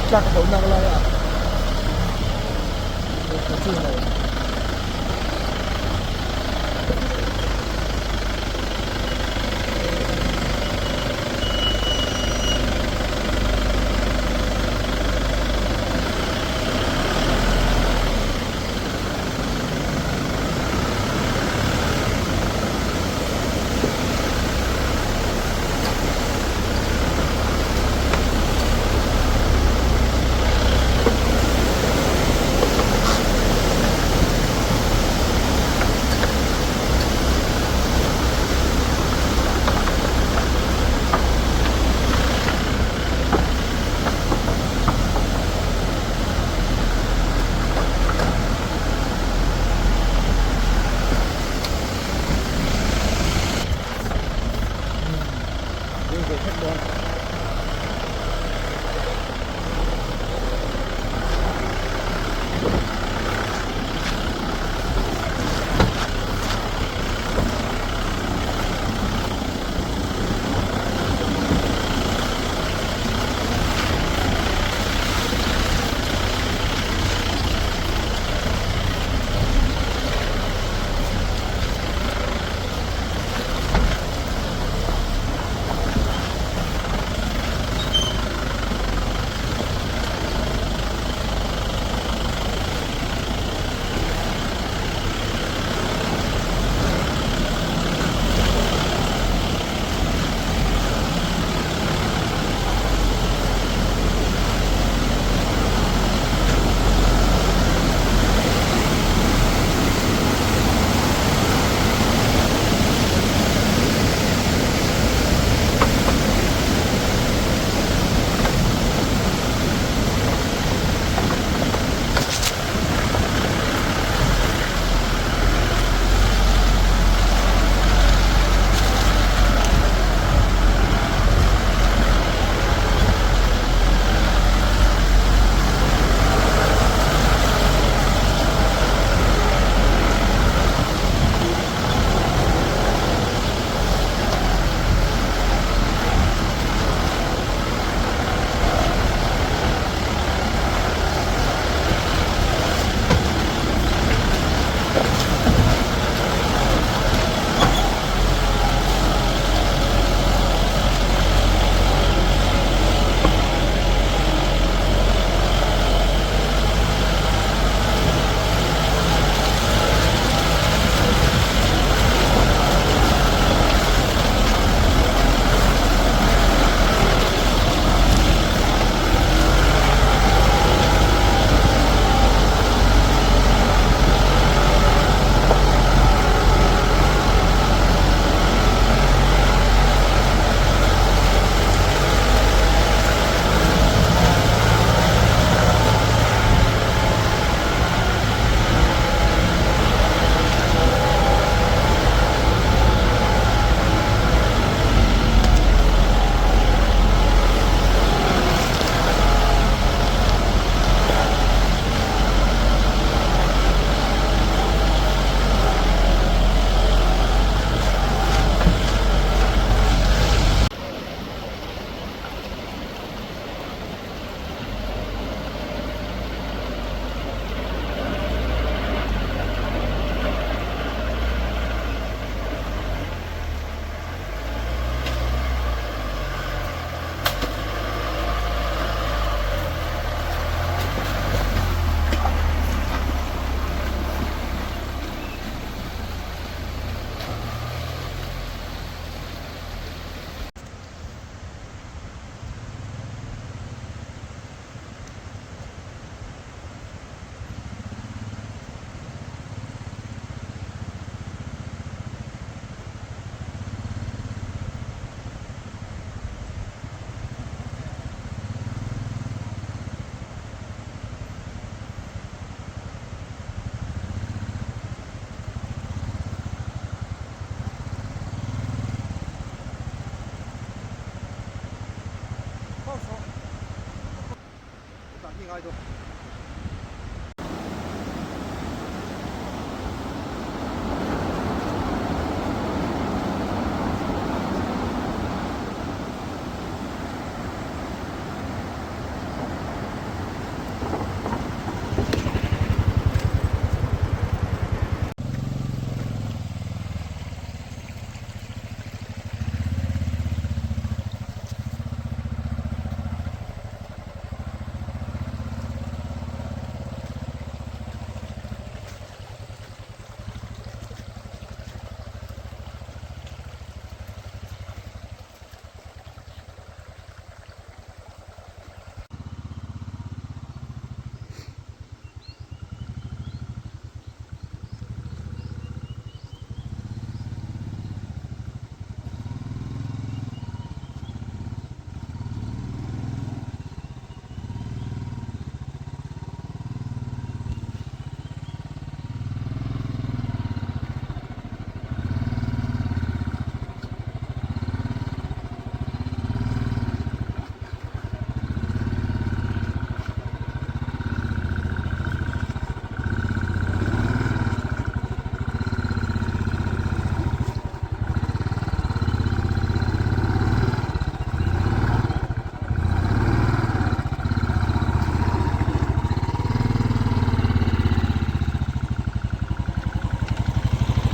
tlak a hlauh nak lai a chu lo.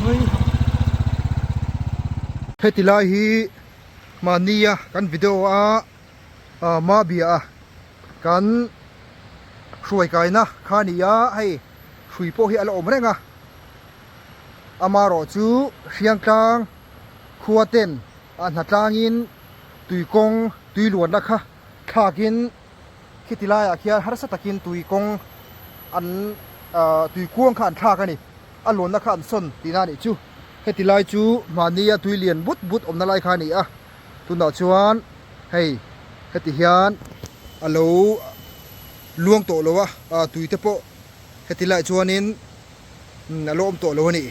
Nui. Heti lai hi mahnia kan video a Mabia a kan hruai kaina kha a ni a, hei hrui pawh hi a la awm reng a, amaherawh chu Hriangtlang khua ten a hnatlangin tuikawng tui luanna kha thlakin khiti laiah khian harsa takin tuikawng an ah tuikuang kha an thlak a ni, a luanna kha an sawn tihna a nih chu. Heti lai chu mahnia tui lian but but awmna lai kha a ni a, tunah chuan hei heti hian a lo luang tawh lo a, ah tui te pawh heti laiah chuanin a lo awm tawh lo a ni.